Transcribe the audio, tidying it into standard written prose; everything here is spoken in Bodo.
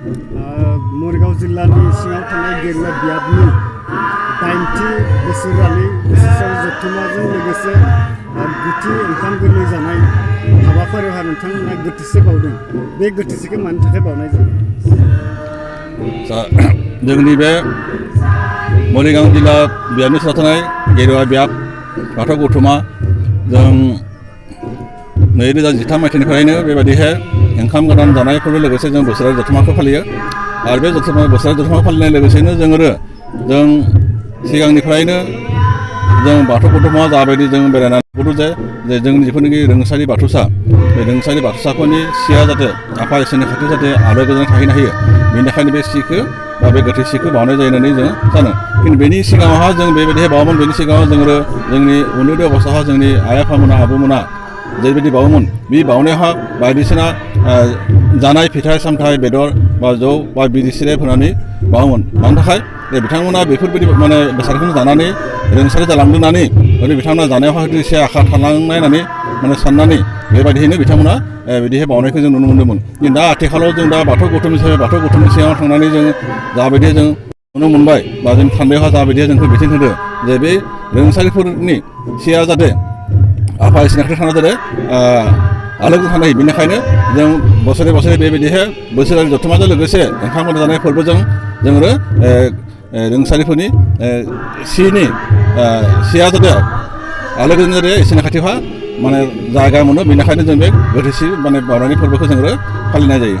मरिगाव जिल्लानि सिङाव थानाय गेरुवा बियाबनि 80 बोसोरारि बोसोरारि जथुम्माजों लोगोसे गुथि ओंखाम गोरलै जानाय हाबाफारियावहा नोंथांमोना गोथैसि बावदों। बे गोथैसिखौ मानि थाखाय बावनाय जायो? जोंनि बे मरिगाव जिल्ला बियाबनि सिङाव थानाय गेरुवा बियाब बाथौ गौथुमा जों 2013 मायथाइनिफ्रायनो बेबायदिहाय ओंखाम गोदान जानायफोरजों लोगोसे जों बोसोरारि जथुम्माखौ फालियो। आरो बे बोसोरारि जथुम्मा फालिनाय लोगोसेनो जों सिगांनिफ्रायनो जों बाथौ गौथुमा जाबायदि जों बेरायनानै नुबोदों जे जोंनि जिखुनुखि रोंसारि बाथौसा बे रोंसारि बाथौसाफोरनि सिया जाहाथे आफा इसोरनि खाथियाव जाहाथे आलो गोजोन थाहैनो हायो, बेनि थाखायनो बे सिखौ बा बे गोथै सिखौ बावनाय जायो होननानै जों सानो। खिन्थु बेनि सिगाङावहा जों बेबायदिहाय बावोमोन। बेनि सिगाङाव जोङो जोंनि उन्दै अबस्थायाव जोंनि आइ आफामोना आबौमोना जेरैबायदि बावोमोन, बे बावनायावहा बायदिसिना जानाय फिथाइ सामथाइ बेदर बा जौ बा बिरि सिराय होनानै बावोमोन। मानि थाखाय बिथांमोना बेफोरबायदि माने बेसादखौनो जानानै रोंसारि जालांदों होननानै बिथांमोना जानायावहाय एसे आखा थालांनाय होननानै माने साननानै बेबायदियैनो बिथांमोना बिदिहाय बावनायखौ जों नुनो मोन्दोंमोन। खिन्थु दा आथिखालाव जों दा बाथौ गौथुम हिसाबै बाथौ गौथुमनि सिगाङाव थांनानै जों जाबायदि जों नुनो मोनबाय बा जों साननायावहा जाबायदि जोंखौ बिथोन होदों जे बे रोंसारिफोरनि सिया जाहाथे आफा इसोरनि खाथियाव थांना जादों आलो गोजोन थानो हायो। बेनिखायनो जों बोसोरे बोसोरे बेबायदिहाय बोसोरारि जथुम्माजों लोगोसे ओंखाम गोदान जानाय फोरबोजों जोङो रोंसारिफोरनि सिया जाहाथे आलो गोजोन जादों इसोरनि खाथियावहा माने जायगा मोनो। बेनिखायनो जों बे गोथैसि माने बावनायनि फोरबोखौ जोङो फालिनाय जायो।